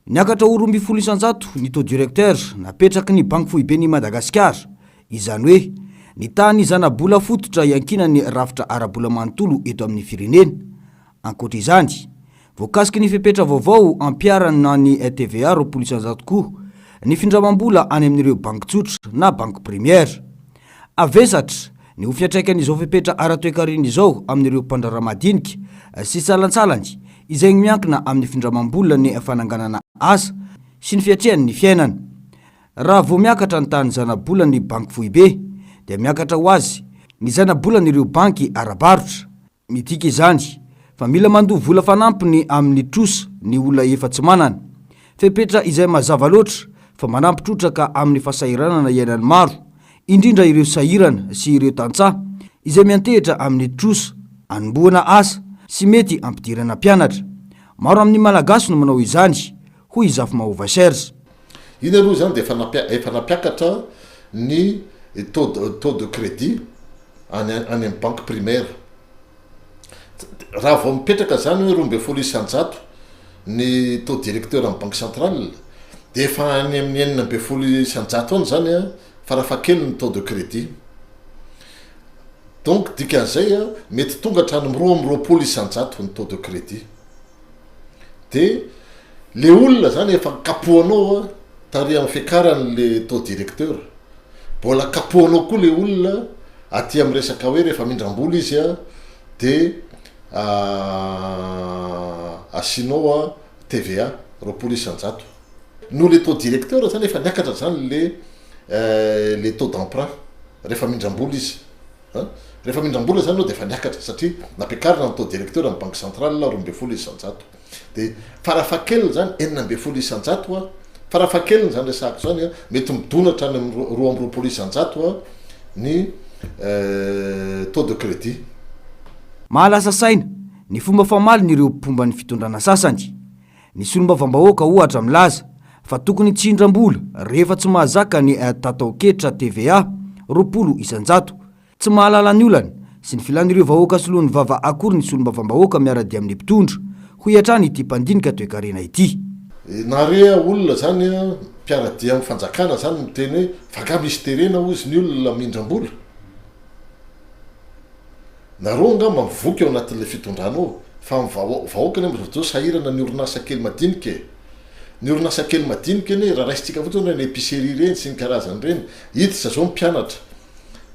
Niakatra ho 12% ny taux directeur napetraky ny Banky Foiben'i Madagasikara, izany hoe ny tahan'ny zana-bola fototra iankinan'ny rafitra ara-bola manontolo eto amin'ny firenena. Ankoatra izany, voakasiky ny fepetra vaovao ampiharana ny TVA 20% koa ny findramam-bola any amin'ireo banky tsotra na banque primaire. Havesatra ny ho fiantraikan'izao fepetra ara-toekarena izao amin'ireo mpandraharaha madinika sy salantsalany izay miankina amin'ny findramam-bola ny fananganana asa sy ny fiatrehany ny fiainana. Raha vao miakatra ny tahan'ny zana-bolan'ny banky foibe dia miakatra ho azy ny zana-bolan'ireo banky ara-barotra. Midika izany fa mila mandoa vola fanampiny amin'ny trosa ny olona efa tsy manana. Fepetra izay mazava loatra fa manampy trotraka amin'ny fahasahiranana iainan'ny maro, indrindra ireo sahirana sy ireo tantsaha izay miantehitra amin'ny trosa anombohana asa sy mety ampidirana mpianatra. Maro amin'ny Malagasy no manao izany, hoy i Zafimahova Serge. Iny aloha izany dia efa efa nampiakatra ny taux de taux de crédit any any amin'ny banque primaire. Raha vao mipetraka izany hoe 12% ny taux directeur amin'ny banque centrale dia efa any amin'ny 16% any izany an, farafahakeliny ny taux de crédit. Donc dikan'izay an, mety tonga hatrany amin'ny 22% ny taux de crédit. De le olona zany efa kapohanao a tary amin'ny fiakarany le taux directeur, mbola kapohanao koa le olona aty amin'ny resaka hoe rehefa mindram-bola izy a de asianao a TVA 20%. Noho le taux directeur zany efa niakatra zany le le taux d'emprunt rehefa mindram-bola izy. An! Rehefa mindram-bola zany aloha dia efa niakatra satria nampiakarina ny taux directeur ny banque centrale 12%. Dia farafahakeliny zany 16% an, farafahakeliny zany resahako zany an, mety midona hatrany amin'ny 22% an ny taux de crédit. Mahalasa saina ny fomba famalin'ireo mpomba ny fitondrana sasany. Ny solombavambahoaka ohatra milaza fa tokony tsy hindram-bola rehefa tsy mahazaka ny tataoketra TVA 20%. Tsy mahalala ny olana sy ny filan'ireo vahoaka soloan'ny vava akory ny solombavambahoaka miara-dia amin'ny mpitondra, hoy hatrany ity mpandinika toekarena ity. Nare olona zany mpiara-dia amin'ny fanjakana zany miteny hoe fa nga misy terena hozy ny olona mindram-bola? Nareo angamba mivoky ao anatin'ilay fitondrana ao fa ny vahoaka anie amin'izao fotoana izao sahirana ny orinasa kely madinika e! Ny orinasa kely madinika anie raha raisintsika fotsiny ireny épicerie ireny sy ny karazany ireny, hiditra izao ny mpianatra,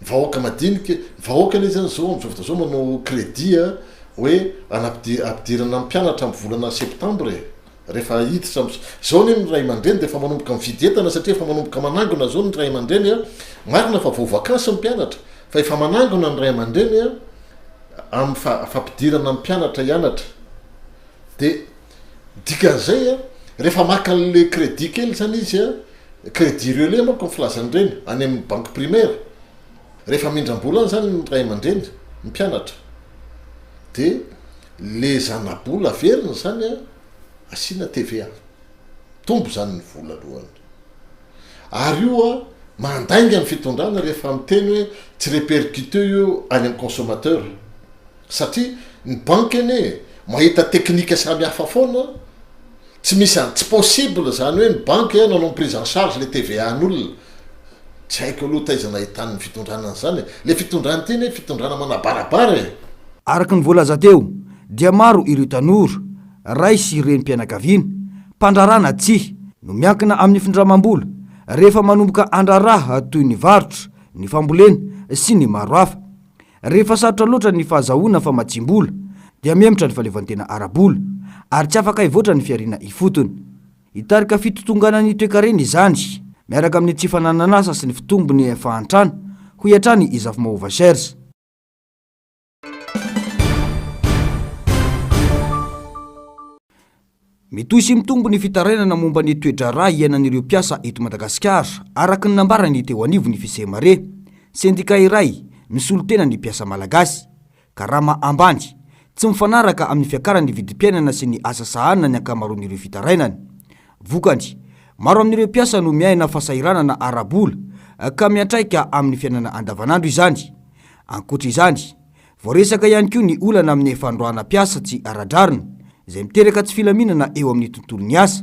ny vahoaka madinika, ny vahoaka anie zany izao amin'izao fotoana izao manao crédit a hoe anapidi- ampidirana ny mpianatra amin'ny volana septembre e! Rehefa hiditra am zao anie ny ray aman-dreny dia efa manomboka mividy entana satria efa manomboka manangona zao ny ray aman-dreny a, marina fa vao vakansy ny mpianatra fa efa manangona ny ray aman-dreny a amin'ny fa- fampidirana ny mpianatra hianatra de dikan'izay a rehefa maka an'le crédit kely zany izy a, crédit relais manko ny filazan'ireny any amin'ny banque primaire, rehefa mindram-bola any zany ny ray aman-dreny ny mpianatra de Le zanabola averina zany an, asiana TVA. Mitombo zany ny vola alohany. Ary io an, mandainga ny fitondrana rehefa miteny hoe tsy repercuter io any amin'ny consommateur. Satria ny banky anie mahita teknika samy hafa foana, Tsy misy an, tsy possible zany hoe ny banky nanao prise en charge le TVA an'olona. Tsy haiko aloha taiza nahitan'ny fitondrana an'izany e. Le fitondrana ity anie fitondrana manabarabara e. Araka ny voalaza teo dia maro ireo tanora, ray sy renim-pianakaviana, mpandraharaha na tsia, no miankina amin'ny findramam-bola rehefa manomboka handraharaha toy ny varotra, ny fambolena sy ny maro hafa. Rehefa sarotra loatra ny fahazahoana famatsiam-bola dia mihemotra ny fahaleovantena ara-bola ary tsy afaka hivoatra ny fihariana ifotony. Hitarika fitotonganan'ny toekarena izany miaraka amin'ny tsy fananan'asa sy ny fitombon'ny fahantrana, hoy hatrany i Zafimahova Serge. Mitohy sy mitombo ny fitarainana momba ny toe-draharaha iainan'ireo mpiasa eto Madagasikara, araka ny nambaran'ny teo anivon'ny Fisemare, sendika iray misolo tena ny mpiasa malagasy. Karama ambany, tsy mifanaraka amin'ny fiakaran'ny vidim-piainana sy ny asa sahanina ny ankamaroan'ireo fitarainana. Vokany, maro amin'ireo mpiasa no miaina fahasahiranana ara-bola ka miantraika amin'ny fiainana andavanandro izany. Ankoatra izany, Voaresaka ihany koa ny olana amin'ny fandroahana mpiasa tsy ara-drariny, izay miteraka tsy filaminana eo amin'ny tontolon'ny asa.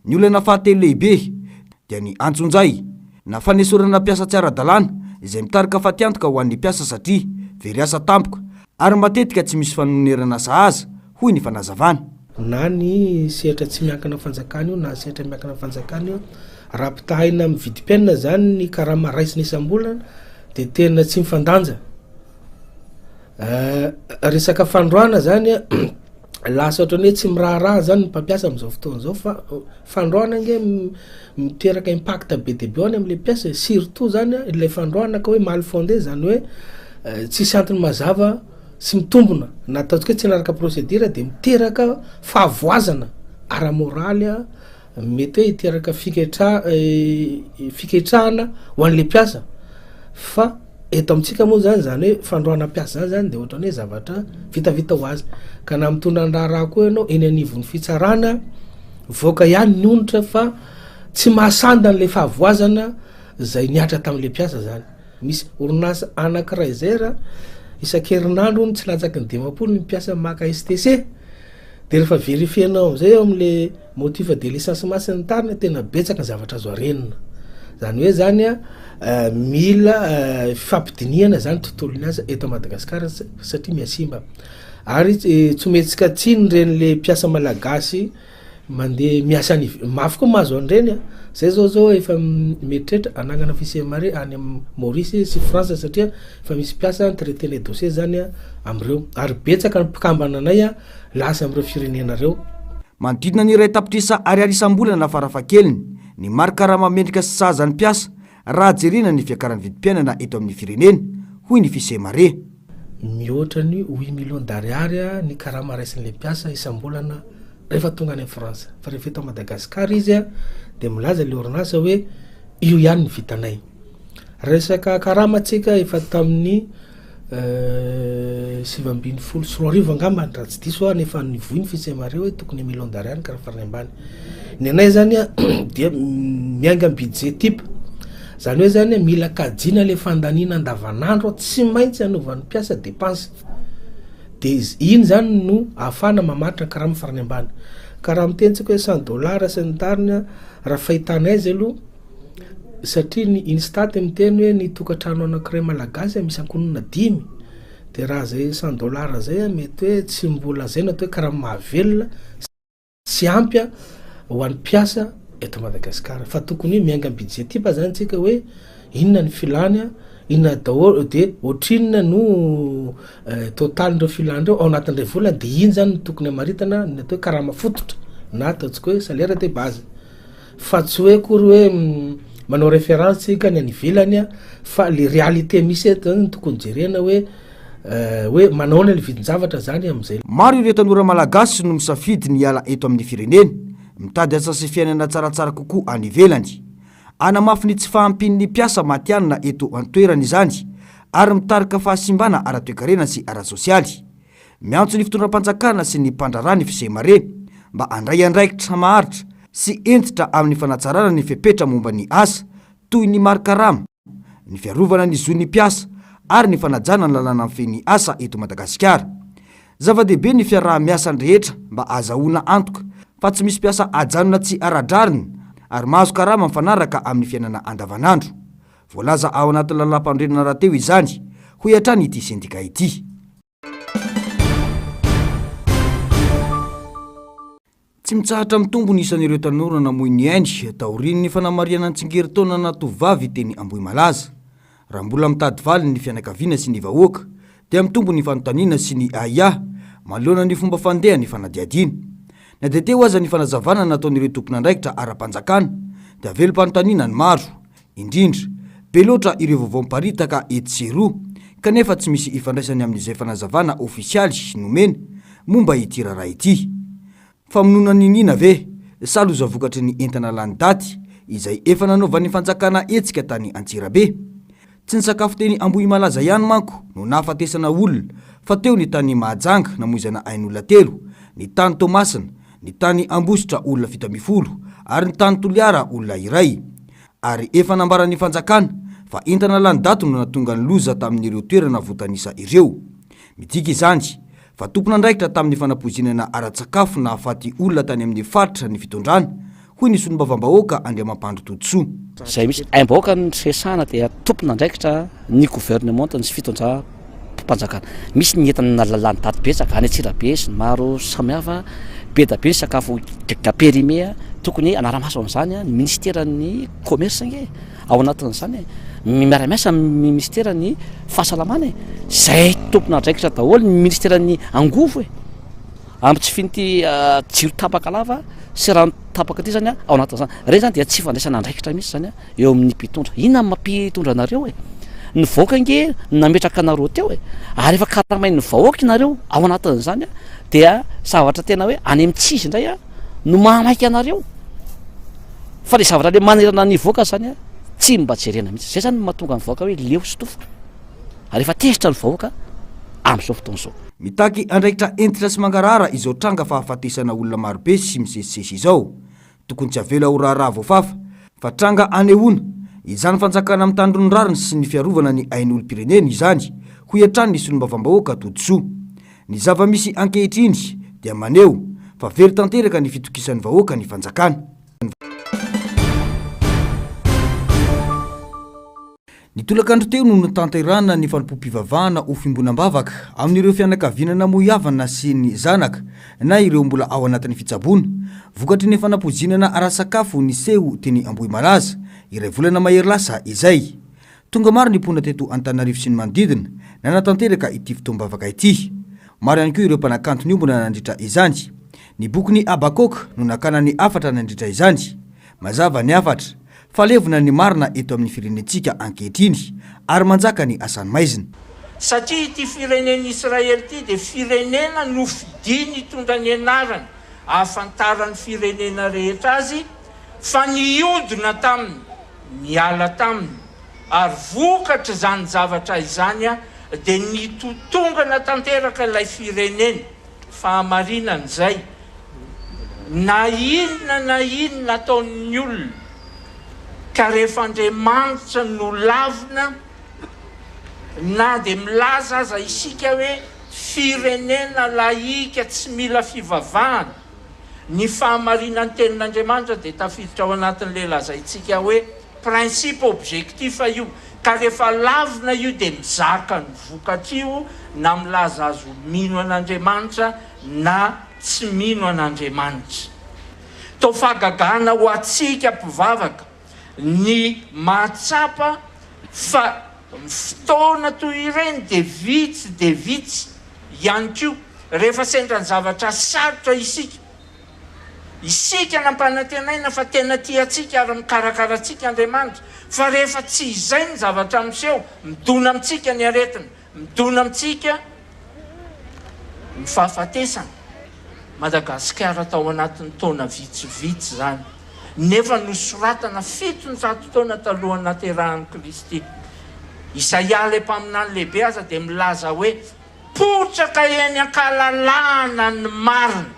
Ny olana fahatelo lehibe dia ny antsonjay na fanesorana mpiasa tsy ara-dalàna izay mitarika fatiantoka ho an'ny mpiasa satria very asa tampoka ary matetika tsy misy fanonerana sahaza, hoy ny fanazavana. Na ny sehatra tsy miankina fanjakana io na sehatra miankina fanjakana io, raha ampitahaina amin'ny vidim-piainana izany ny karama raisina isam-bolana dia tena tsy mifandanja. Resaka fandroahana zany lasa ohatran'ny hoe tsy miraharaha zany ny mpampiasa am'zao fotoana zao fa fandroahana ange miteraka impact be dia be ho any am'le mpiasa e, surtout zany a ilay fandroahana ka hoe mal fondé zany hoe tsisy antony mazava sy mitombona na ataontsika hoe tsy nanaraka procédure de miteraka fahavoazana ara-moraly a Mety hoe hiteraka fiketra- fiketrahana ho an'le mpiasa fa eto amintsika moa zany zany hoe fandroahana mpiasa zany zany de ohatran'ny hoe zavatra vitavita ho azy ka na mitondra ny raharaha koa ianao eny anivon'ny fitsarana mivoaka ihany ny onitra fa tsy mahasanda an'le fahavoazana zay nihatra tamin'le mpiasa zany. Misy orinasa anankiray zay raha isan-kerinandro hono tsy latsaky ny 50 ny mpiasa maka STC. De rehefa verifier-nao amizay eo amle motif de licenciement sy ny tariny tena betsaka ny zavatra azo arenina. Zany hoe zany a mila fifampidinihana zany tontolon'ny asa eto Madagasikara satria mihasimba. Ary tsy omentsika tsiny reny le mpiasa malagasy mandeha miasa any ive- mafy koa mahazo an'ireny a. Zay zao zao efa mieritreritra hanangana FICMARE any Maurice sy France satria efa misy mpiasa ni-traiter-nay dossier zany a am'ireo. Ary betsaka ny mpikambana anay a lasa am'ireo firenena reo. Manodidina ny 1 tapitrisa ariary isam-bolana farafahakeliny ny mari-karama mendrika sy sahaza ny mpiasa raha jerena ny fiakaran'ny vidim-piainana eto amin'ny firenena, hoy ny Fisemare. Mihoatra ny huit millions d'ariary ny karama raisin'ilay mpiasa isam-bolana rehefa tonga any France. Fa rehefa eto Madagasikara izy dia milaza ilay orinasa hoe io ihany ny vitanay. Resaka karama tsika efa tamin'ny 2019 angambany raha tsy diso aho nefa nivoy ny FICMARE hoe tokony un million d'ariary ny karaha farany ambany. Ny anay zany a dia miainga amin'ny budget type, zany hoe zany mila kajiana le fandaniana andavanandro tsy maintsy anaovan'ny mpiasa dépense, de iny zany no ahafahana mamaritra ny karama farany ambany. Ka raha miteny tsika hoe cent dollars sy ny tariny a, raha fahitanay azy aloha satria ny INSTAT miteny hoe ny tokantrano anankiray malagasy misy ankohonana dimy de raha zay cent dollars zay a mety hoe tsy mbola zay no atao hoe karama mahavelona sy ampy a ho an'ny mpiasa eto Madagasikara fa tokony hoe miainga amin'ny budget type zany tsika hoe inona ny filany a, inona daholo de ohatrinona no totalin'ireo filany ireo ao anatin'ilay volana de iny zany no tokony hamaritana ny atao hoe karama fototra na ataontsika hoe salaire de base. Fa tsy hoe akory hoe manao référence tsika ny any ivelany a, fa le réalité misy eto zany no tokony jerena hoe hoe manahoana le vidin-javatra zany am'zay. Maro ireo tanora malagasy no misafidy ny hiala eto amin'ny firenena, mitady asa sy fiainana tsaratsara kokoa any ivelany. Hanamafy ny tsy fahampian'ny mpiasa matihanina eto an-toerana izany ary mitarika fahasimbana ara-toekarena sy ara-tsosialy. Miantso ny fitondram-panjakana sy ny mpandraharaha ny Fisemare mba handray andraikitra maharitra sy hentitra amin'ny fanatsarana ny fepetra momba ny asa toy ny mari-karama, ny fiarovana ny zon'ny mpiasa ary ny fanajana ny lalàna mifehy ny asa eto Madagasikara. Zava-dehibe ny fiaraha-miasan'ny rehetra mba hahazahoana antoka fa tsy misy mpiasa ajanona tsy ara-drariny ary mahazo karama mifanaraka amin'ny fiainana andavanandro. Voalaza ao anatin'ny lalàmpanorenana rahateo izany, hoy hatrany ity sendika ity. Tsy mitsahatra mitombo ny isan'ireo tanora namoy ny ainy taorian'ny fanamarihana ny tsingerin-taonana tovovavy teny Ambohimalaza. Raha mbola mitady valiny ny fianakaviana sy ny vahoaka dia mitombo ny fanontaniana sy ny ahiahy manoloana ny fomba fandehan'ny fanadihadiana. Na dia teo aza ny fanazavana nataon'ireo tompon'andraikitra ara-panjakana dia velom-panontaniana ny maro. Indrindra, be loatra ireo vaovao miparitaka etsy sy eroa, kanefa tsy misy ifandraisany amin'izay fanazavana ofisialy nomena momba ity raharaha ity. Famonoana niniana ve sa loza vokatry ny entana lany daty izay efa nanaovan'ny fanjakana hetsika tany Antsirabe? Tsy ny sakafo teny Ambohimalaza ihany manko no nahafatesana olona fa teo ny tany Mahajanga namoizana ain'olona telo, ny tany Toamasina, ny tany Ambositra olona 17 ary ny tany Toliara olona iray. Ary efa nambaran'ny fanjakana fa entana lany daty no nahatonga ny loza tamin'ireo toerana voatanisa ireo. Midika izany fa tompon'andraikitra tamin'ny fanapoizinana ara-tsakafo nahafaty olona tany amin'ny faritra ny fitondrana, hoy ny solombavambahoaka Andriamampandry Todisoa. Izay misy aim-bahoaka no resahana dia tompon'andraikitra ny governemanta ny fitondram-panjakana. Misy ny entana lany daty betsaka any Antsirabe sy ny maro samihafa, be dia be ny sakafo périmé, tokony hanara-maso an'izany ny minisiteran'ny commerce ange ao anatin'izany e, miara-miasa amin'ny minisiteran'ny fahasalamana e, izay tompon'andraikitra daholo ny minisiteran'ny angovo e. Amin'ny tsy fisian'ity jiro tapaka lava sy rano tapaka ity zany ao anatin'izany. Ireny zany dia tsy fandraisana andraikitra mihitsy zany eo amin'ny mpitondra. Inona no mampitondra anareo e? Ny vahoaka ange no nametraka anareo teo e. Ary efa karamain'ny vahoaka ianareo ao anatin'izany dia zavatra tena hoe any amin'ny tsy izy indray no mahamaika anareo. Fa le zavatra le manerana ny vahoaka zany tsy mba jerena mihitsy. Zay zany no mahatonga ny vahoaka hoe leo sy tofoka. Ary efa tezitra ny vahoaka amin'izao fotoana izao. Mitaky andraikitra hentitra sy mangarahara izao tranga fahafatesana olona marobe sy misesisesy izao. Tokony tsy avela ho raharaha voafafa, fa tranga anehoana izany fanjakana mitandro ny rariny sy ny fiarovana ny ain'olom-pirenena izany, hoy hatrany ny solombavambahoaka Todisoa. Ny zava-misy ankehitriny dia maneho fa very tanteraka ny fitokisan'ny vahoaka ny fanjakana. Ny tolakandro teo no notanterahana ny fanompoam-pivavahana ho fiombonam-bavaka amin'ireo fianakaviana namoy havana sy ny zanaka na ireo mbola ao anatin'ny fitsaboana, vokatry ny fanapoizinana ara-sakafo niseho teny Ambohimalaza, iray volana mahery lasa izay. Tonga maro ny mponina teto Antananarivo sy ny manodidina nanatanteraka ity fotoam-bavaka ity. Maro ihany koa ireo mpanakanto niombona nandritra izany. Ny bokin'i Habakoka no nakana ny hafatra nandritra izany. Mazava ny hafatra. Fa levona ny marina eto amin'ny firenentsika ankehitriny, ary manjaka ny asan'ny maizina. Satria ity firenen'i Israely ity dia firenena nofidiny hitondra ny anarany ahafantaran'ny firenena rehetra azy, fa niodina taminy, niala taminy, ary vokatr'izany zavatra izany dia nitotongana tanteraka ilay firenena. Fahamarinana izay, na inona na inona ataon'ny olona, ka rehefa Andriamanitra no lavina, na dia milaza aza isika hoe firenena lahika tsy mila fivavahana, ny fahamarinan'ny tenin'Andriamanitra dia tafiditra ao anatin'ilay lazaintsika hoe principe objectif io, ka rehefa lavina io dia mizaka ny vokatr'io na milaza azy ho mino an'Andriamanitra na tsy mino an'Andriamanitra. Toa fahagagana ho antsika mpivavaka ny mahatsapa fa ny fotoana toy ireny dia vitsy dia vitsy ihany koa rehefa sendra ny zavatra sarotra isika. Isika nampanantenaina fa tena tia antsika ary mikarakara antsika Andriamanitra, fa rehefa tsy izay ny zavatra miseho, midona amintsika ny aretina, midona amintsika ny fahafatesana. Madagasikara tao anatin'ny taona vitsivitsy izany, nefa nosoratana 700 taona talohan'ny nahaterahan'i Kristy. Isaia ilay mpaminany lehibe aza dia milaza hoe, Potraka eny an-kalalahana ny marina.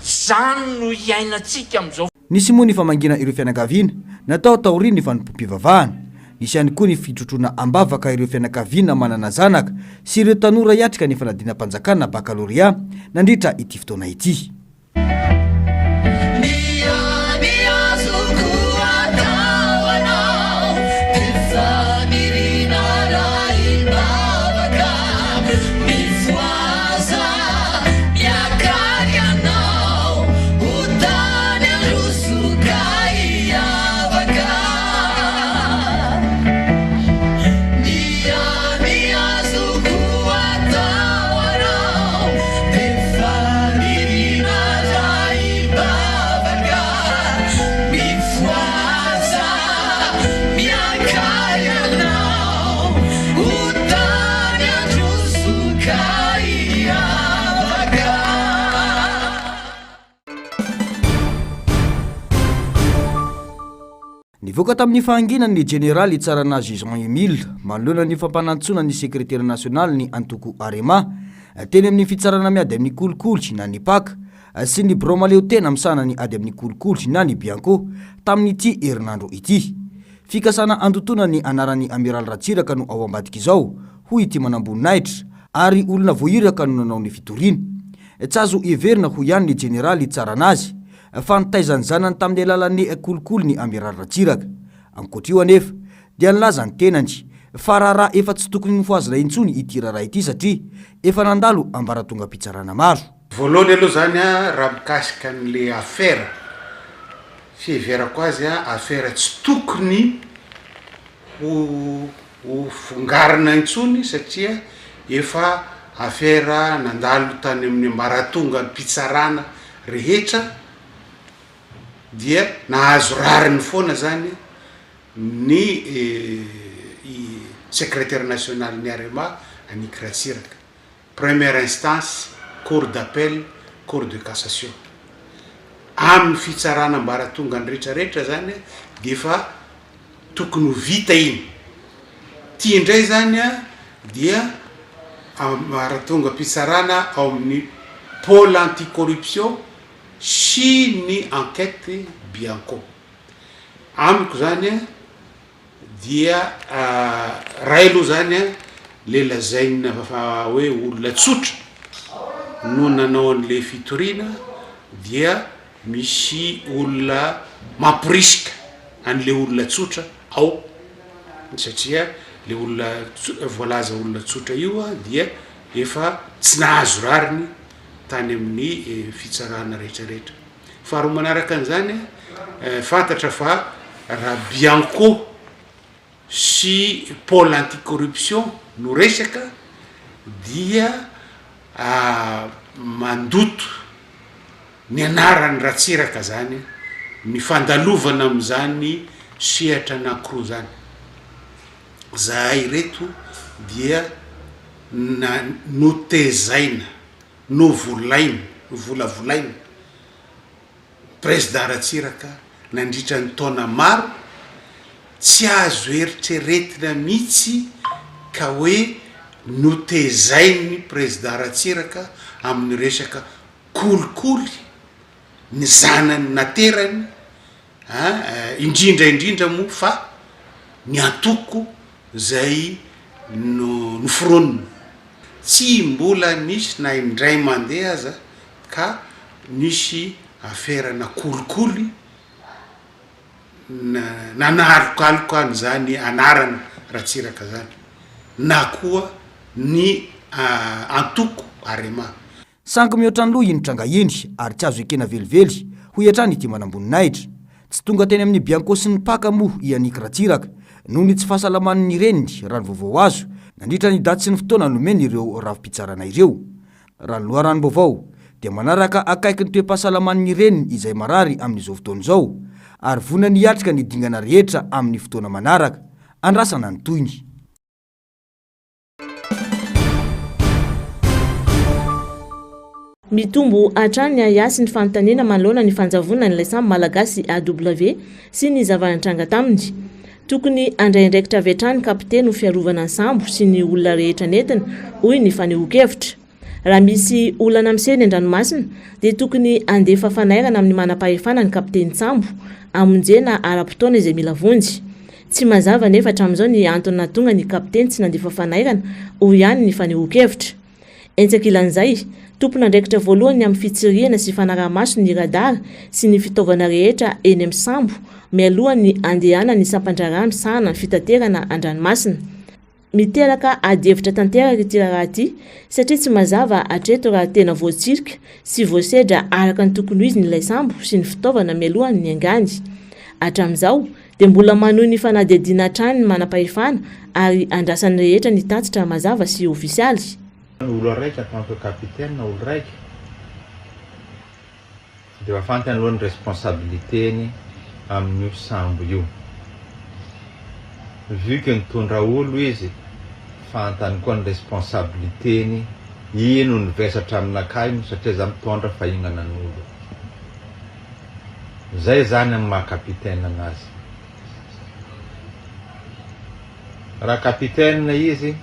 Izany no iainantsika amin'izao. Nisy moa ny famangiana ireo fianakaviana natao taorian'ny fanompoam-pivavahana. Nisy ihany koa ny fitrotroana am-bavaka ireo fianakaviana manana zanaka sy ireo tanora hiatrika ny fanadinam-panjakana bakalorea nandritra ity fotoana ity. Nivoaka tamin'ny fahanginany ny jeneraly Tsaranazy Jean Emile manoloana ny fampanantsoana ny sekretera nasionalin'ny antoko Arema teny amin'ny fitsarana miady amin'ny kolikoly na ny Pac sy ny birao mahaleo tena misahana ny ady amin'ny kolikoly na ny Bianco tamin'ity herinandro ity. Fikasana handotoana ny anaran'ny Amiraly Ratsiraka no ao ambadik'izao, hoy ity manamboninahitra, ary olona voahiraka no nanao ny fitoriana. Tsy azo heverina, hoy ihany ny jeneraly Tsaranazy. fa nitaiza ny zanany tamin'ny alalan'ny kolikoly ny Amiraly Ratsiraka. Ankoatra io anefa dia nilaza ny tenany fa raharaha efa tsy tokony nofohazina intsony ity raharaha ity satria efa nandalo ambaratongam-pitsarana maro. Voalohany aloha zany a, raha mikasika an'le affaire, fiheverako azy a, affaire tsy tokony ho ho fongarina intsony satria efa affaire nandalo tany amin'ny ambaratongam-pitsarana rehetra dia nahazo rariny foana zany ny secretaire national ny Arema Annick Ratsiraka. Première instance, cour d'appel, cour de cassation. Amin'ny fitsarana ambaratongany retraretra zany dia efa tokony ho vita iny. Ity indray zany dia ambaratongam-pitsarana ao amin'ny pôle anti-corruption sy ny enquête Bianco. Amiko zany dia ray aloha zany an le lazaina fa hoe olona tsotra no nanao an'le fitoriana dia misy olona mamporisika an'le olona tsotra ao satria le olona voalaza olona tsotra io an dia efa tsy nahazo rariny tany amin'ny fitsarana rehetra rehetra. Faharoa manaraka an'izany, fantatra fa raha Bianco sy pôle anti-corruption no resaka dia mandoto ny anaran'i Ratsiraka zany ny fandalovana amin'izany sehatra anankiroa zany. Zahay ireto dia na- notezaina Novolaina, novolavolaina, Prezida Ratsiraka nandritra ny taona maro, tsy azo eritreretina mihitsy ka hoe notezain'ny Prezida Ratsiraka amin'ny resaka kolikoly ny zanany naterany an, indrindra indrindra moa fa ny antoko izay noforoniny. Tsy mbola nisy na indray mandeha aza ka nisy aferana kolikoly nanalokaloka an'izany anarana Ratsiraka zany na koa ny antoko Arema. Sangy mihoatra ny loha iny tranga iny ary tsy azo ekena velively, hoy hatrany ity manamboninahitra. Tsy tonga teny amin'ny Bianco sy ny Pac moa i Annick Ratsiraka noho ny tsy fahasalaman'ny reniny, raha ny vaovao azo, nandritra ny daty sy ny fotoana nomeny ireo rafi-pitsarana ireo. Raha ny loharanom-baovao, dia manaraka akaiky ny toe-pahasalaman'ny reniny izay marary amin'izao fotoana izao, ary vonona ny hiatrika ny dingana rehetra amin'ny fotoana manaraka. Andrasana ny tohiny. Mitombo hatrany ny ahiahy sy ny fanontaniana manoloana ny fanjavonan'ilay sambo malagasy AW sy ny zava-nitranga taminy. Tokony handray andraikitra avy hatrany ny kapiteny ho fiarovana ny sambo sy ny olona rehetra nentiny, hoy ny fanehoan-kevitra. Raha misy olana miseho eny an-dranomasina dia tokony handefa fanairana amin'ny manam-pahefana ny kapitenin-tsambo, hamonjena ara-potoana izay mila vonjy. Tsy mazava anefa hatramin'izao ny antony nahatonga ny kapiteny tsy nandefa fanairana, hoy ihany ny fanehoan-kevitra. Etsy ankilan'izay, tompon'andraikitra voalohany amin'ny fitsirihana sy fanaraha-maso ny radar sy ny fitaovana rehetra eny amin'ny sambo mialoha ny handehanany ny sampan-draharaha misahana ny fitaterana an-dranomasina. Miteraka adihevitra tanteraka ity raharaha ity satria tsy mazava hatreto raha tena voatsirika sy voasedra araka ny tokony ho izy ny ilay sambo sy ny fitaovana mialohan'ny niaingany. Hatramin'izao dia mbola manohy ny fanadihadiana hatrany ny manam-pahefana ary andrasan'ny rehetra ny tatitra mazava sy ofisialy. Olo araiky en tant que capitaine olo raiky de efa fantany aloha ny responsabilité-ny amin'io sambo io. Vu que nitondra olo izy, fantany koa ny responsabilité-ny, ino ny vesatra aminakahy ino satria za mitondra fahinanan'olo. Zay zany amin'ny maha capitaine anazy. Raha capitaine izy,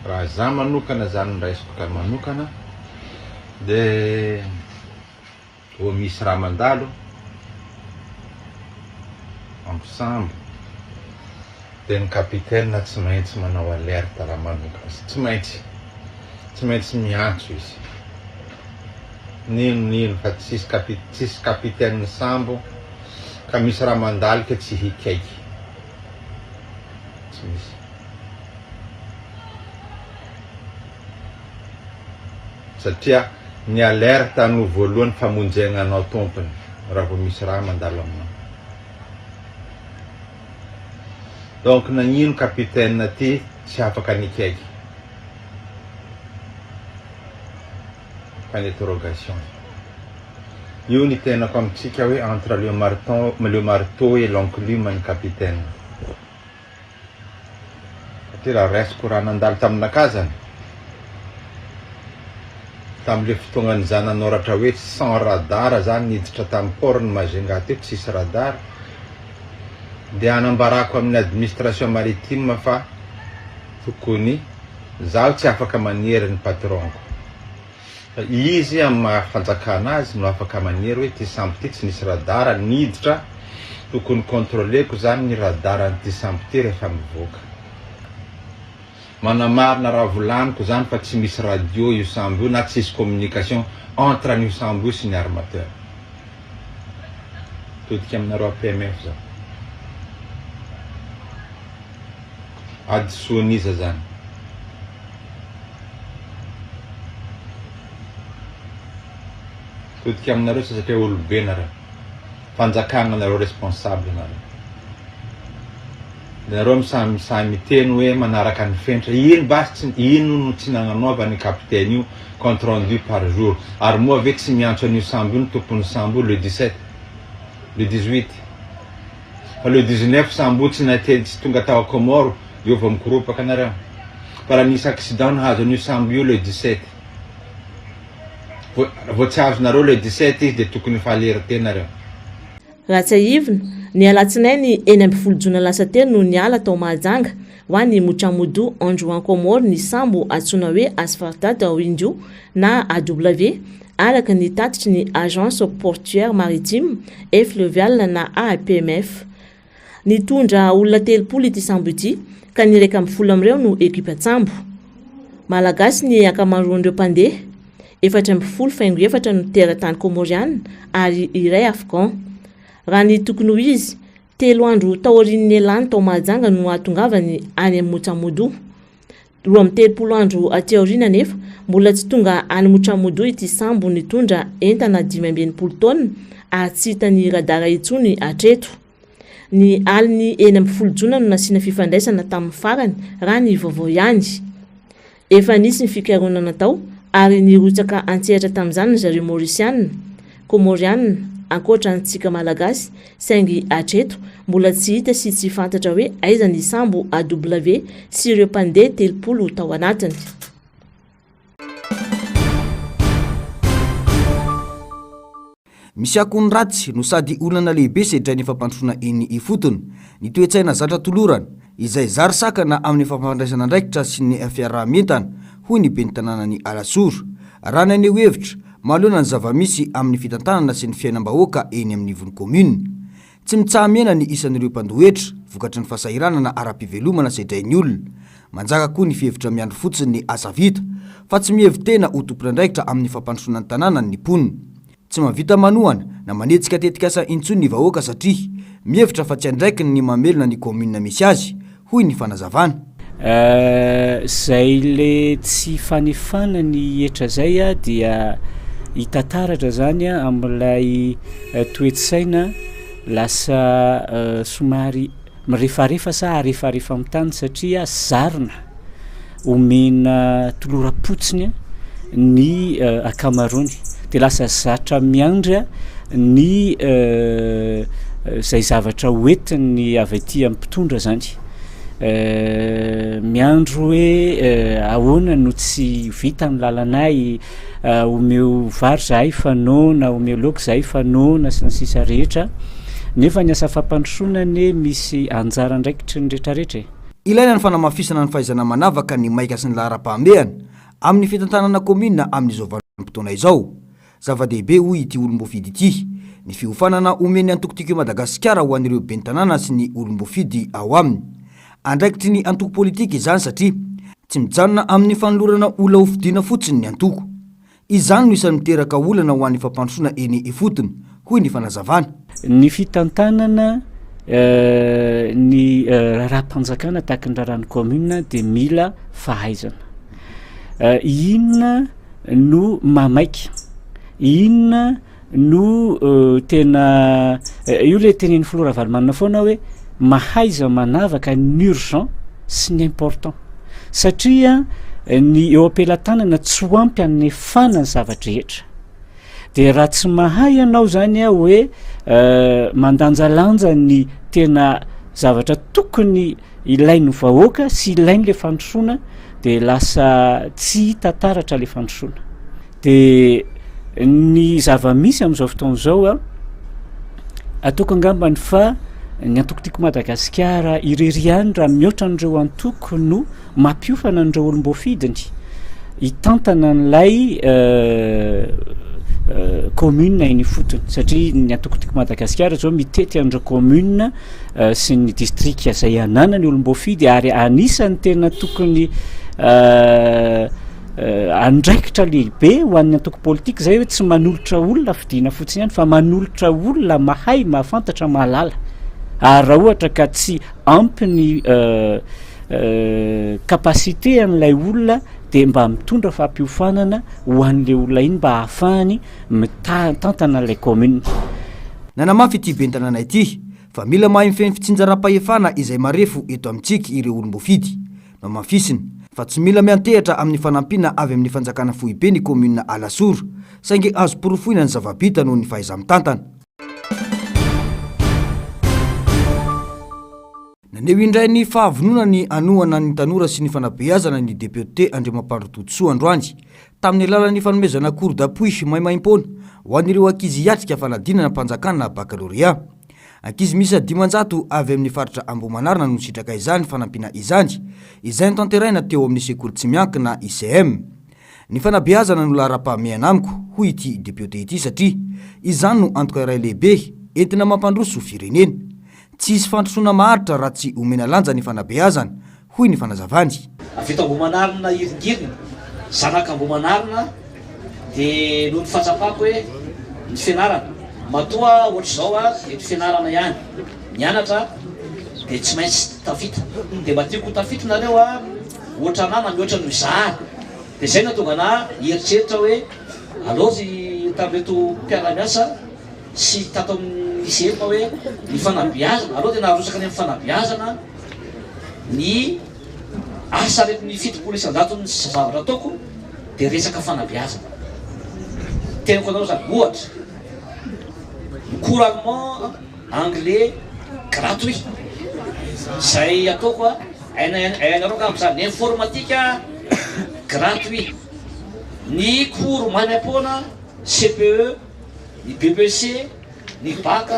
raha za manokana zany no raisiko ka manokana de vao misy raha mandalo am sambo de ny capitaine tsy maintsy manao alerte raha manokana, tsy maintsy, tsy maintsy miantso izy. N'ino n'ino fa tsisy capi tsisy capitaine sambo ka misy raha mandalika tsy hikaiky. Tsy misy. Satria ny alerte no voalohany famonjegna anao tompony raha vao misy raha mandalo aminao. Donc nagnino capitaine ty tsy afaka nikaiky? Point d'interrogation. Io ny tenako amintsika hoe entre le marteau, le marteau et l'enclume ny capitaine. Satria raha raisiko raha nandalo taminakahy zany, tamle fotoagnany za nanoratra hoe sans radar za niditra tam port ny Majunga teo tsisy radar, de anambarako amin'ny administration maritime fa tokony zaho tsy afaka manery ny patron-ko. Fa izy amin'ny maha fanjakana azy no afaka manery hoe ity sambo ity tsy nisy radar niditra, tokony contrôler-ko zany ny radar an'ity sambo ity rehefa mivoaka. Manamarina raha volaniko zany fa tsy misy radio io sambo io na tsisy communication entre an'io sambo io sy ny armateur. Mitodika aminareo APMF zao. Hadisoan'iza zany? Mitodika aminareo sa satria olobe nareo? Fanjakagna nareo responsable nareo. Nareo samy sahy miteny hoe manaraka ny fenitra. Ino basy tsy ino no tsy nagnanaovan'ny capitaine io compte rendu par jour? Ary moa ve tsy miantso an'io sambo io ny tompon'ny sambo io le 17? Le 18? Fa le 19 sambo io tsy nately tsy tonga tao Comores eo vao mikoropaka nareo. Fa raha nisy accident nahazo an'io sambo io le 17 vao vao tsy azonareo le 17 izy dia tokony efa alerte nareo. Raha tsiahivina, ny alatsinainy 16 jona lasa teo no niala tao Mahajanga ho any Mutsamudu Anjouan Comores ny sambo antsoina hoe Asfartat Windu na AW araka ny tatitry ny Agence Portuaire Maritime et Fluviale na APMF. Nitondra olona 30 ity sambo ity ka ny 11 amin'ireo no ekipan-tsambo. Malagasy ny ankamaroan'ireo mpandeha, 14 faingo efatra no teratany Kômôriana ary iray Afghan. Raha ny tokony ho izy, telo andro taorian'ny nialany tao Mahajanga no hahatongavany any amin'ny Mutsamudu. 32 andro aty aoriana anefa, mbola tsy tonga any Mutsamudu ity sambo nitondra entana 65 taonina ary tsy hitan'ny radara intsony hatreto. Ny alin'ny 16 jona no nasiana fifandraisana tamin'ny farany, raha ny vaovao ihany. Efa nisy ny fikarohana natao ary nirotsaka an-tsehatra tamin'izany ry zareo Maorisiana, Kômôriana, ankoatra antsika Malagasy, saingy hatreto mbola tsy hita sy tsy fantatra hoe aiza ny sambo AW sy ireo mpandeha 30 tao anatiny. Misy akony ratsy no sady olana lehibe sedrain'ny fampandrosoana eny ifotony ny toe-tsaina zatra tolorana, izay zary sakana amin'ny fampandraisana andraikitra sy ny fiaraha-mientana, hoy ny ben'ny tanànan'i Alasora, raha naneho hevitra manoloana ny zava-misy amin'ny fitantanana sy ny fiainam-bahoaka eny amin'ny ivon'ny kaominina. Tsy mitsaha-mihena ny isan'ireo mpandoa hetra, vokatry ny fahasahiranana ara-pivelomana sedrain'ny olona. Manjaka koa ny fihevitra miandry fotsiny ny asa vita, fa tsy mihevi-tena ho tompon'andraikitra amin'ny fampandrosoana ny tanànany ny mponina. Tsy mahavita manohana na manetsika tetikasa intsony ny vahoaka satria mihevitra fa tsy andraikiny ny mamelona ny kaominina misy azy, hoy ny fanazavana. Zay le tsy fanefana ny hetra zay dia hita taratra zany amin'ilay toe-tsaina lasa somary mirefarefa sa arefarefa amin'ny tany satria zarina omena toloram-potsiny ny ankamaroany de lasa zatra miandry ny zay zavatra hoentiny avy aty amin'ny mpitondra zany miandry hoe ahoana no tsy vita ny lalanay omeo vary zahay fa noana omeo laoka zahay fa noana sy ny sisa rehetra nefa ny asa fampandrosoana anie misy anjara andraikitry ny retraretra e. Ilaina ny fanamafisana ny fahaizana manavaka ny maika sy ny laharam-pahamehana amin'ny fitantanana kaominina amin'izao vanim-potoana izao. Zava-dehibe, hoy ity olom-boafidy ity, ny fiofanana omen'ny antoko Tiako i Madagasikara ho an'ireo ben'ny tanàna sy ny olom-boafidy ao aminy. Andraikitry ny antoko politika izany satria tsy mijanona amin'ny fanolorana olona hofidiana fotsiny ny antoko. Izany no isan'ny miteraka olana ho an'ny fampandrosoana eny ifotony, hoy ny fanazavana. Ny fitantanana ny raharaham-panjakana tahaka ny raharahan'ny commune dia mila fahaizana. Inona no mahamaika? Inona no tena io le tenenin'ny filoha Ravalomanana foana hoe mahaiza manavaka ny urgent sy ny important satria ny eo am-pelatanana tsy ho ampy hanefana ny zava-drehetra de raha tsy mahay ianao zany a hoe mandanjalanja ny tena zavatra tokony ilain'ny vahoaka sy ilain'le fandrosoana de lasa tsy hita taratra le fandrosoana. De ny zava-misy amin'izao fotoana izao a, ataoko angambany fa ny antoko Tiako Madagasikara irery ihany raha mihoatra an'ireo antoko no mampiofana an'ireo olom-boafidiny hitantana an'ilay commune eny ifotony satria ny antoko Tiako Madagasikara zao mitety an'ireo commune sy ny district izay ananany olom-boafidy ary anisan'ny tena tokony Andraikitra lehibe ho an'ny antoko politika izay hoe tsy manolotra olona fidiana fotsiny ihany fa manolotra olona mahay, mahafantatra, mahalala. Ary raha ohatra ka tsy ampy ny capacité an'ilay olona dia mba mitondra fampiofanana ho an'ilay olona iny mba hahafahany mitantana ilay commune. Nanamafy ity ben'ny tanàna ity fa mila mahay mifehy ny fitsinjaram-pahefana izay marefo eto amintsika ireo olom-boafidy. Nohamafisiny fa tsy mila miantehatra amin'ny fanampiana avy amin'ny fanjakana foibe ny kaominina Alasora, saingy azo porofoina ny zava-bita noho ny fahaiza-mitantana. Naneho indray ny fahavononany hanohana ny tanora sy ny fanabeazana ny depiote Andriamampandry Todisoa androany, tamin'ny alalan'ny fanomezana cours d'appui maimaimpoana ho an'ireo ankizy hiatrika fanadinana-panjakana bakalorea. Ankizy miisa 500 avy amin'ny faritra Ambohimanarina no nisitraka izany fanampiana izany, izay notanterahina teo amin'ny sekoly tsy miankina ICM. Ny fanabeazana no laharam-pahamehana amiko, hoy ity depiote ity satria izany no antoka iray lehibe entina mampandroso firenena. Tsy hisy fandrosoana maharitra raha tsy omena lanja ny fanabeazana, hoy ny fanazavany. Avy eto Ambohimanarina hiringiriny, zanak'Ambohimanarina dia noho ny fahatsapako hoe ny fianarana, matoa ohatr'izao aho dia ny fianarana ihany, nianatra dia tsy maintsy tafita, dia mba tiako ho tafita nareo a, ohatranà na mihoatra noho izaho, dia izay no nahatonga anà hieritreritra hoe aleo ry tamin'ireto mpiara-miasa sy tato amin'ny ICM hoe ny fanabeazana, aleo tena arotsaka any amin'ny fanabeazana ny asa reto ny 70 isan-jaton'ny zavatra ataoko dia resaka fanabeazana. Teniko anareo zany, ohatra, ny cours allemand, anglais gratuit, zay ataoko a, hainareo angamba zany, ny informatique gratuit, ny cours maimaimpoana CPE, Ny BEPC, ny bac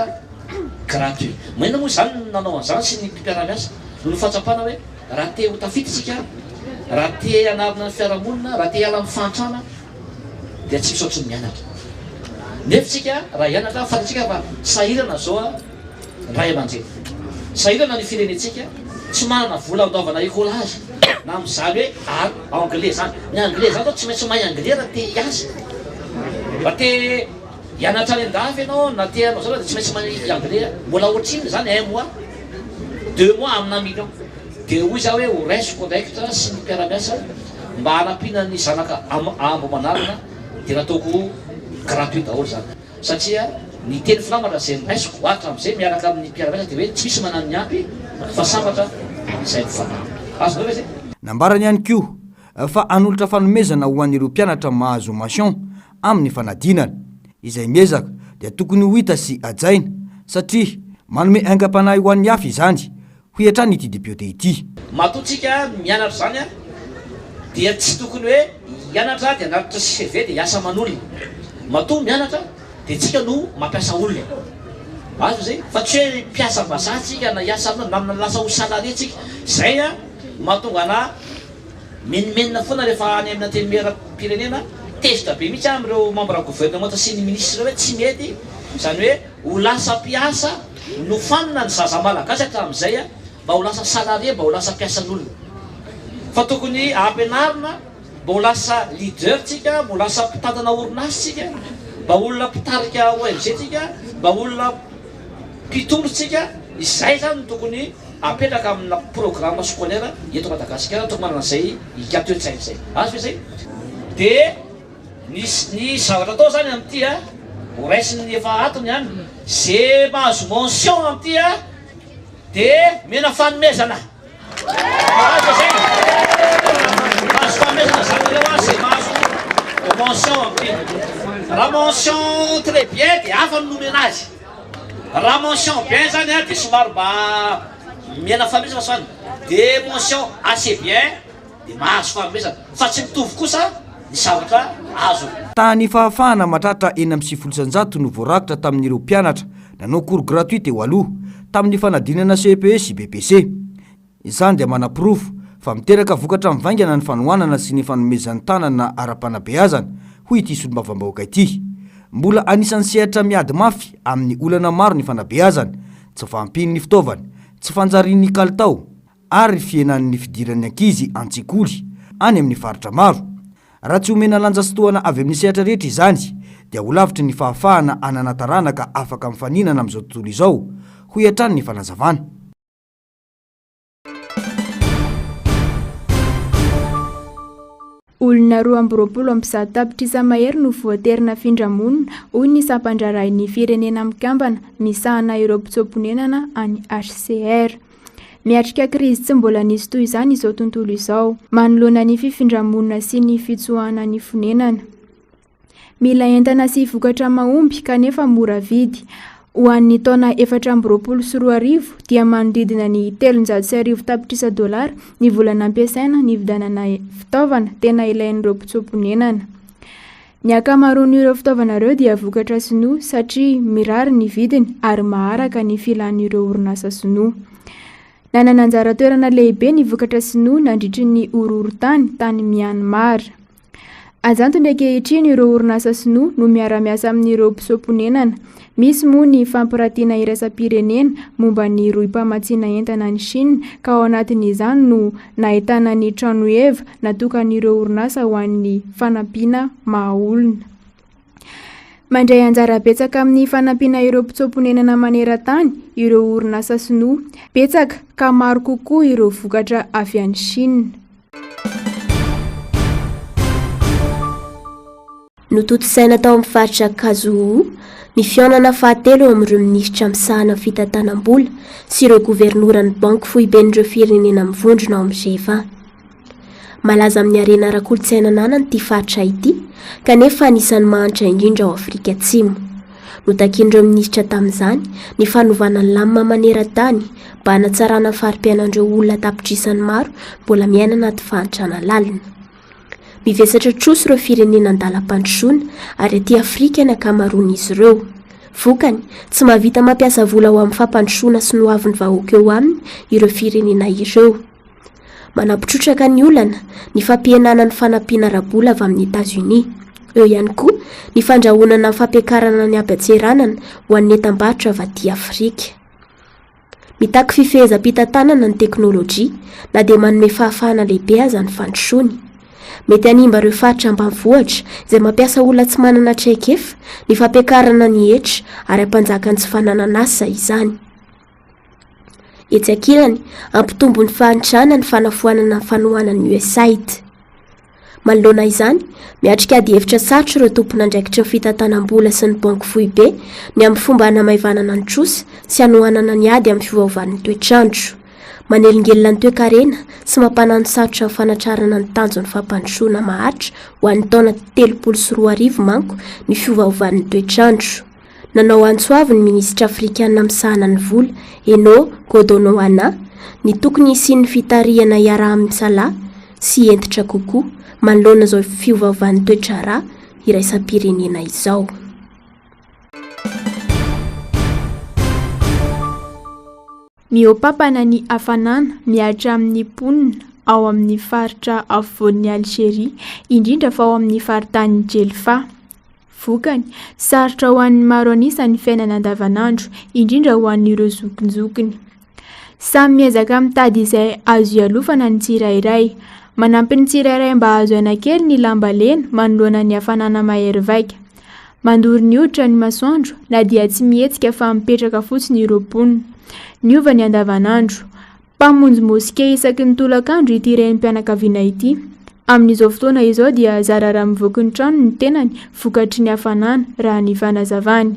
gratuit. Maninona moa izany no nanao an'izany sy ny mpiara-miasa? Noho ny fahatsapana hoe raha te ho tafita isika, raha te hanarina ny fiarahamonina, raha te hiala amin'ny fahantrana dia tsy misaotra ny mianatra. Nefa isika raha hianatra, fantatsika fa sahirana izao ny ray aman-dreny. Sahirana ny firenentsika, tsy manana vola handoavana écolage na amin'izany hoe anglais izany. Ny anglais izany zao tsy maintsy mahay anglais raha te hiasa. Raha te hianatra any an-dafy ianao na te hanao zavatra dia tsy maintsy mahay anglais. Mbola ohatrinona izany un mois, deux mois amina million. Dia hoy za hoe ho raisiko andraikitra sy ny mpiara-miasa mba hanampiana ny zanaka Ambohimanarina dia nataoko gratuit daholo izany. Satria ny teny filamatra izay noraisiko hatramin'izay miaraka amin'ny mpiara-miasa dia hoe tsy misy manano ny ampy fa sambatra izay mifanampy. Azonao ve izay? Nambarany ihany koa fa hanolotra fanomezana ho an'ireo mpianatra mahazo mention amin'ny fanadinana. Izay miezaka dia tokony ho hita sy hajaina satria manome aingam-panahy ho an'ny hafa izany hoy hatrany ity depiote ity. Matoa tsika mianatra izany dia tsy tokony hoe hianatra dia hanatitra CV dia hiasa aman'olona. Matoa mianatra dia tsika no mampiasa olona. Azo izay? Fa tsy hoe mpiasa vazaha tsika na hiasa amin'olona na lasa ho salarié tsika. Izay no mahatonga anà menomenona foana rehefa any amin'ny antenimieram-pirenena, tezitra be mihitsy aho amin'ireo membre gouvernemanta sy ny ministre ireo hoe tsy mety izany hoe ho lasa mpiasa Nofanina ny zaza malagasy hatramin'izay mba ho lasa salarié, mba ho lasa mpiasan'olona. Fa tokony ampianarina Mba ho lasa leader tsika, mba ho lasa mpitantana orinasa tsika, mba olona mpitarika ONG tsika, mba olona mpitory tsika, izay zany no tokony apetraka amina programme scolaire eto Madagasikara, tokony manana izay hika toe-tsaina izay. Azo ve izay? Dia ny ny zavatra atao zany amin'ity a, ho raisin'ny efa ato ny any, ze mahazo mention amin'ity a, dia omena fanomezana. Mahazo zay. Mahazo fanomezana zany nareo a, zay mahazo mention amin'ity. Raha mention très bien dia hafa no nomena azy. Raha mention bien zany a dia somary mba mihena fanomezana zany. Dia mention assez bien dia mahazo fanomezana. Fa tsy mitovy kosa ny zavatra azony. Tahan'ny fahafahana mahatratra 96% no voarakitra tamin'ireo mpianatra nanao cours gratuit teo aloha, tamin'ny fanadinana CEPE sy BEPC. Izany dia manaporofo fa miteraka vokatra mivaingana ny fanohanana sy ny fanomezan-tanana ara-panabeazana, hoy ity solombavambahoaka ity. Mbola anisan'ny sehatra miady mafy amin'ny olana maro ny fanabeazana, tsy fahampian'ny fitaovana, tsy fanjarian'ny kalitao, ary fihenan'ny fidiran'ny ankizy an-tsekoly any amin'ny faritra maro. Raha tsy omena lanja sy tohana avy amin'ny sehatra rehetra izany dia ho lavitry ny fahafahana hanana taranaka afaka mifaninana amin'izao tontolo izao, hoy hatrany ny fanazavana. Olona 122 tapitrisa mahery no voatery nafindra monina, hoy ny sampan-draharahin'ny Firenena Mikambana misahana ireo mpitsoa-ponenana any HCR. Miatrika krizy tsy mbola nisy toy izany izao tontolo izao, manoloana ny fifindra-monina sy ny fitsoahana ny fonenana. Mila entana sy vokatra mahomby kanefa mora vidy. Ho an'ny taona 2024 dia manodidina ny 1300 tapitrisa dolara ny vola nampiasaina nividianana fitaovana tena ilain'ireo mpitsoa-ponenana. Ny ankamaroan'ireo fitaovana ireo dia vokatra sinoa satria mirary ny vidiny ary maharaka ny filan'ireo orinasa sinoa. Nanana anjara toerana lehibe ny vokatra sinoa nandritry ny horohorontany tany Myanmar. Anjantony ankehitriny ireo orinasa sinoa no miara-miasa amin'ireo mpisoa-ponenana. Misy moa ny fampiratiana iraisam-pirenena momba ny rohim-pamatsiana entana any Chine ka ao anatin'izany no nahitana ny tranoheva natokan'ireo orinasa ho an'ny fanampiana maha-olona. Mandray anjara betsaka amin'ny fanampiana ireo mpitsoa-ponenana maneran-tany ireo orinasa sinoa. Betsaka ka maro kokoa ireo vokatra avy any Chine. Notontosaina tao amin'ny faritra Kazuo ny fihaonana fahatelo eo amin'ireo minisitra misahana ny fitantanam-bola sy ireo governoran'ny banky foiben'ireo firenena mivondrona ao amin'ny G20. Malaza amin'ny harena ara-kolontsaina ananany ity faritra ity kanefa anisan'ny mahantra indrindra ao Afrika Atsimo. Notakian'ireo minisitra tamin'izany ny fanovana ny lamina maneran-tany mba hanatsarana ny fari-piainan'ireo olona an-tapitrisany maro mbola miaina anaty fahantrana lalina. Mivesatra trosa ireo firenena an-dalam-pandrosoana ary aty Afrika ny ankamaroan'izy ireo. Vokany, tsy mahavita mampiasa vola ho amin'ny fampandrosoana sy ny hoavin'ny vahoaka eo aminy ireo firenena ireo. Manampy trotraka ny olana ny fampihenana ny fanampiana ara-bola avy amin'i Etazonia. Eo ihany koa ny fandrahonana amin'ny fampiakarana ny haban-tseranana ho an'ny entam-barotra avy aty Afrika. Mitaky fifehezam-pitantanana ny teknolojia, na dia manome fahafahana lehibe aza ny fandrosoany. Mety hanimba ireo faritra ambanivohitra izay mampiasa olona tsy manana traikefa ny fampiakarana ny hetra ary hampanjaka ny tsy fananan'asa izany. Etsy ankilany, hampitombo ny fahantrana ny fanafoanana ny fanohanan'ny USAID. Manoloana izany, miatrika adihevitra sarotra ireo tompon'andraikitry ny fitantanam-bola sy ny banky foibe ny amin'ny fomba hanamaivanana ny trosa sy hanohanana ny ady amin'ny fiovaovan'ny toetr'andro. Manelingelina ny toekarena sy mampananosarotra ny fanatrarana ny tanjon'ny fampandrosoana maharitra ho an'ny taona 2030 manko ny fiovaovan'ny toetr'andro. Nanao antso avo ny minisitra afrikana misahana ny vola, Eno Godonwana, ny tokony hisian'ny fitarihana iaraha-misalahy sy hentitra kokoa manoloana izao fiovaovan'ny toe-draharaha iraisam-pirenena izao. Mihoa-pampana ny hafanana mihatra amin'ny mponina ao amin'ny faritra afovoan'i Alzeria, indrindra fa ao amin'ny faritanin'i Djelfa. Vokany, sarotra ho an'ny maro an'isa ny fiainana andavanandro, indrindra ho an'ireo zokinjokiny. Samy miezaka mitady izay azo ialofana ny tsirairay. Manampy ny tsirairay mba hahazo aina kely ny lamba lena manoloana ny hafanana mahery vaika. Mandoro ny hoditra ny masoandro na dia tsy mihetsika fa mipetraka fotsiny ireo mponina. Niova ny andavanandro. Mpamonjy moske isaky ny tolakandro ity renim-pianakaviana ity. Amin'izao fotoana izao dia zara raha mivoaka ny trano ny tenany vokatry ny hafanana, raha ny fanazavany.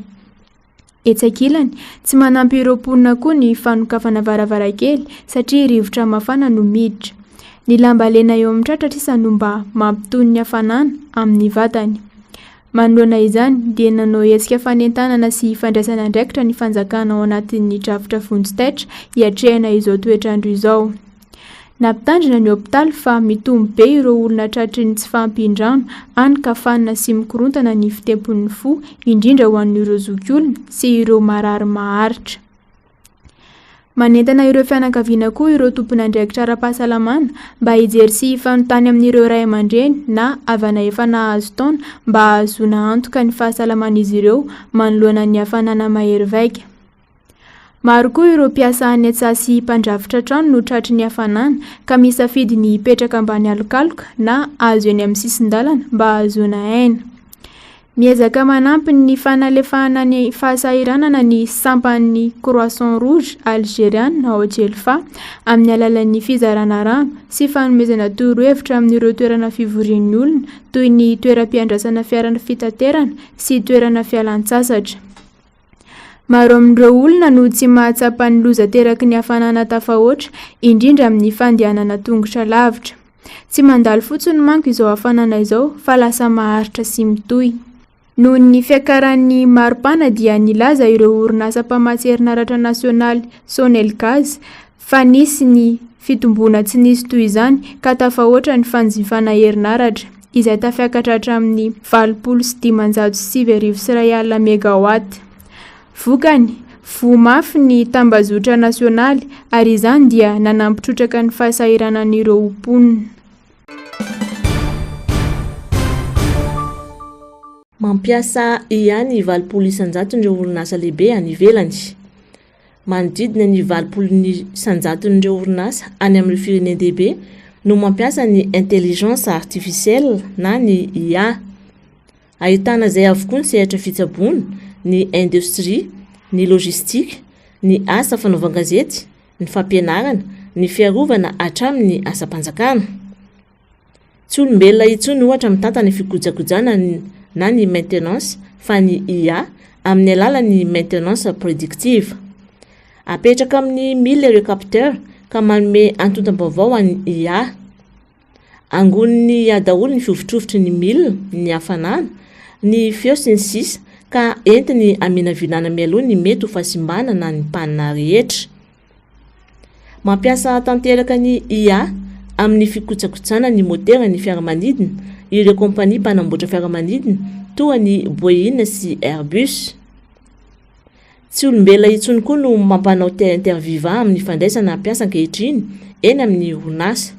Etsy ankilany, tsy manampy ireo mponina koa ny fanokafana varavarankely satria rivotra mafana no miditra. Ny lamba lena eo amin'ny tratra sisa no mba mampitony ny hafanana amin'ny vatany. Manoloana izany dia nanao hetsika fanentanana sy fandraisana andraikitra ny fanjakana ao anatin'ny drafitra vonjy taitra hiatrehana izao toetr'andro izao. Nampitandrina ny hopitaly fa mitombo be ireo olona tratry ny tsy fahampian-drano, hany ka fanina sy mikorontana ny fitempon'ny fo, indrindra ho an'ireo zokiolona sy ireo marary maharitra. Manentana ireo fianakaviana koa ireo tompon'andraikitra ara-pahasalamana mba hijery sy hifanontany amin'ireo ray aman-dreny na havana efa nahazo taona mba hahazoana antoka ny fahasalaman'izy ireo manoloana ny hafanana mahery vaika. Maro koa ireo mpiasa any an-tsaha sy mpandrafitra trano no tratry ny hafanana ka misafidy ny hipetraka ambany alokaloka na hazo eny amin'ny sisin-dalana mba hahazoana aina. Miezaka manampy ny fanalefahana ny fahasahiranana ny sampan'ny Croissant Rouge Algeriana ao Djelfa amin'ny alalan'ny fizarana rano sy fanomezana torohevitra amin'ireo toerana fivorian'ny olona toy ny toeram-piandrasana fiara fitaterana sy toerana fialan-tsasatra. Maro amin'ireo olona no tsy mahatsapa ny loza ateraky ny hafanana tafahoatra, indrindra amin'ny fandehanana tongotra lavitra. Tsy mandalo fotsiny manko izao hafanana izao fa lasa maharitra sy mitohy. Noho ny fiakaran'ny maripana dia nilaza ireo orinasa mpamatsy herinaratra nasionaly Sonelgaz fa nisy ny fitomboana tsy nisy toy izany ka tafahoatra ny fanjifana herinaratra, izay tafiakatra hatramin'ny 1580 megawatt. Vokany, voa mafy ny tambazotra nasionaly ary izany dia nanampy trotraka ny fahasahiranan'ireo mponina. Mampiasa IA ny 80 isan-jaton'ireo orinasa lehibe any ivelany. Manodidina ny 80 isan-jaton'ireo orinasa any amin'ireo firenen-dehibe no mampiasa ny intelligence artificielle na ny IA. Ahitana izay avokoa ny sehatra fitsaboana, ny indostria, ny logistique, ny asa fanaovan-gazety, ny fampianarana, ny fiarovana hatramin'ny asam-panjakana. Tsy olombelona intsony ohatra mitantana ny fikojakojana na ny maintenance fa ny IA amin'ny alalan'ny maintenance predictive. Apetraka amin'ny mille ireo capteurs ka manome antontam-baovao an'ny IA. Angonin'ny IA daholo ny fihovitrovitry ny mille, ny hafanana, ny feo sy ny sisa ka entiny haminavinana mialoha ny mety ho fahasimbana na ny panne rehetra. Mampiasa tanteraka ny IA amin'ny fikojakojana ny moteran'ny fiaramanidina ireo kompania mpanamboatra fiaramanidina toa ny Boeing sy Airbus. Tsy olombelona intsony koa no mampanao interviva amin'ny fandraisana mpiasa ankehitriny eny amin'ny orinasa.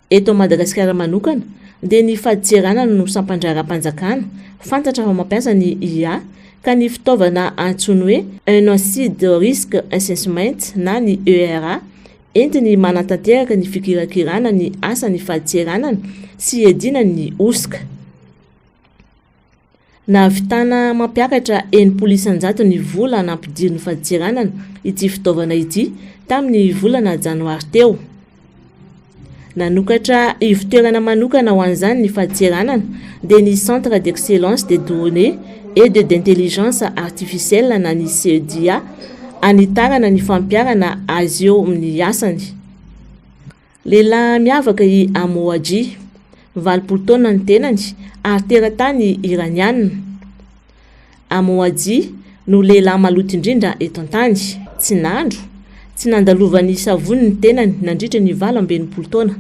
Eto Madagasikara manokana dia ny fadintseranana no sampan-draharaham-panjakana fantatra fa mampiasa ny IA ka ny fitaovana antsoiny hoe Enhanced Risk Assessment na ny ERA entiny manatanteraka ny fikirakirana ny asan'ny fadintseranana sy hiadiana ny hosoka. Nahavitana mampiakatra 60% ny vola nampidirin'ny fadintseranana ity fitaovana ity tamin'ny volana janoary teo. Nanokatra ivontoerana manokana ho an'izany ny fadintseranana dia ny Centre d'excellence des données et de d'intelligence artificielle na ny CEDIA hanitarana ny fampiharana azy eo amin'ny asany. Lehilahy miavaka i Amoaji. 80 taona ny tenany ary teratany Iraniana. Amoaji no lehilahy maloto indrindra eto an-tany. Tsy nandro, tsy nandalovan'ny savony ny tenany nandritra ny 68 taona.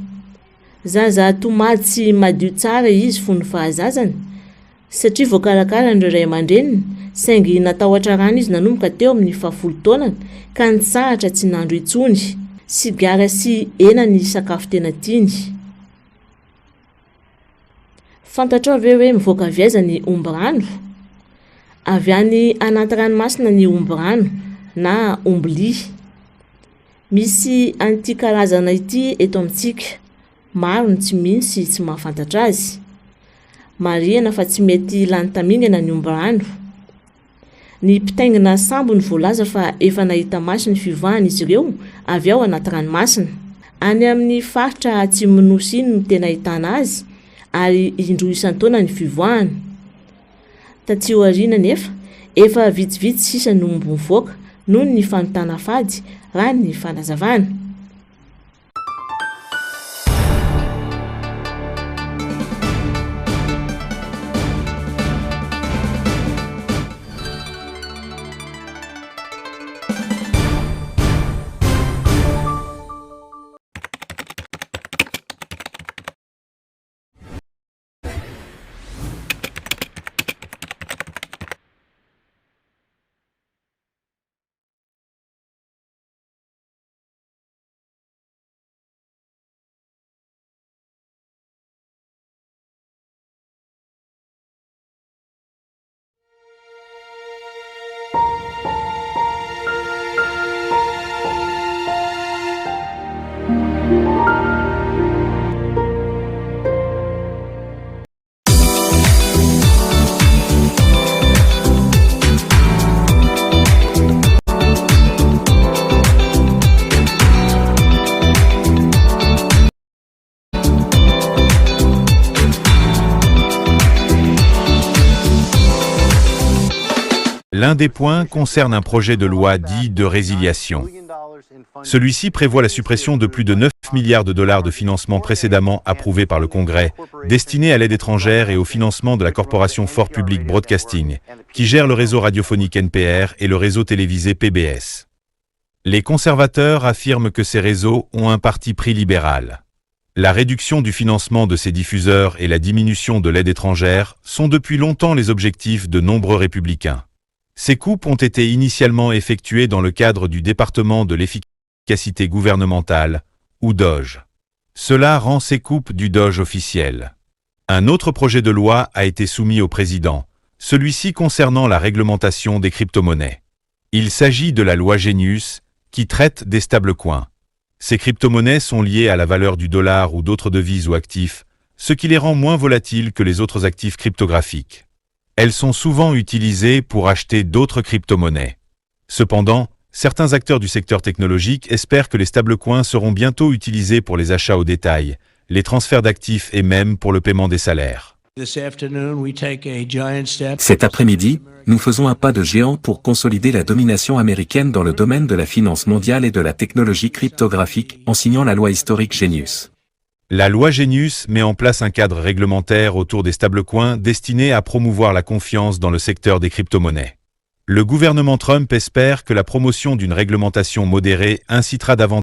Zaza tomady sy madio tsara izy fony fahazazany. Satria voakarakaran'ireo ray aman-dreniny, saingy natahotra rano izy nanomboka teo amin'ny fahafolo taonany ka nitsahatra tsy nandro intsony. Sigara sy hena ny sakafo tena tiany. Fantatrao ve hoe mivoaka avy aiza ny omby rano? Avy any anaty ranomasina ny omby rano na omby lia. Misy an'ity karazana ity eto amintsika. Maro ny tsy mino sy tsy mahafantatra azy. Marihana fa tsy mety lany tamingana ny omby rano. Ny mpitaingina sambo no voalaza fa efa nahita maso ny fivoahan'izy ireo avy ao anaty ranomasina. Any amin'ny faritra atsimon'ny Nosy iny no tena ahitana azy ary indroa isan-taona ny fivoahany. Taty aoriana anefa, efa vitsivitsy sisa no omby mivoaka noho ny fanontana fady, raha ny fanazavana. L'un des points concerne un projet de loi dit de résiliation. Celui-ci prévoit la suppression de plus de 9 milliards de dollars de financement précédemment approuvés par le Congrès, destinés à l'aide étrangère et au financement de la corporation Fort Public Broadcasting, qui gère le réseau radiophonique NPR et le réseau télévisé PBS. Les conservateurs affirment que ces réseaux ont un parti pris libéral. La réduction du financement de ces diffuseurs et la diminution de l'aide étrangère sont depuis longtemps les objectifs de nombreux républicains. Ces coupes ont été initialement effectuées dans le cadre du département de l'efficacité gouvernementale, ou DOGE. Cela rend ces coupes du DOGE officiel. Un autre projet de loi a été soumis au président, celui-ci concernant la réglementation des cryptomonnaies. Il s'agit de la loi Genius, qui traite des stablecoins. Ces cryptomonnaies sont liées à la valeur du dollar ou d'autres devises ou actifs, ce qui les rend moins volatiles que les autres actifs cryptographiques. Elles sont souvent utilisées pour acheter d'autres cryptomonnaies. Cependant, certains acteurs du secteur technologique espèrent que les stablecoins seront bientôt utilisés pour les achats au détail, les transferts d'actifs et même pour le paiement des salaires. Cet après-midi, nous faisons un pas de géant pour consolider la domination américaine dans le domaine de la finance mondiale et de la technologie cryptographique en signant la loi historique Genius. La loi Genius met en place un cadre réglementaire autour des stablecoins destiné à promouvoir la confiance dans le secteur des cryptomonnaies. Le gouvernement Trump espère que la promotion d'une réglementation modérée incitera davantage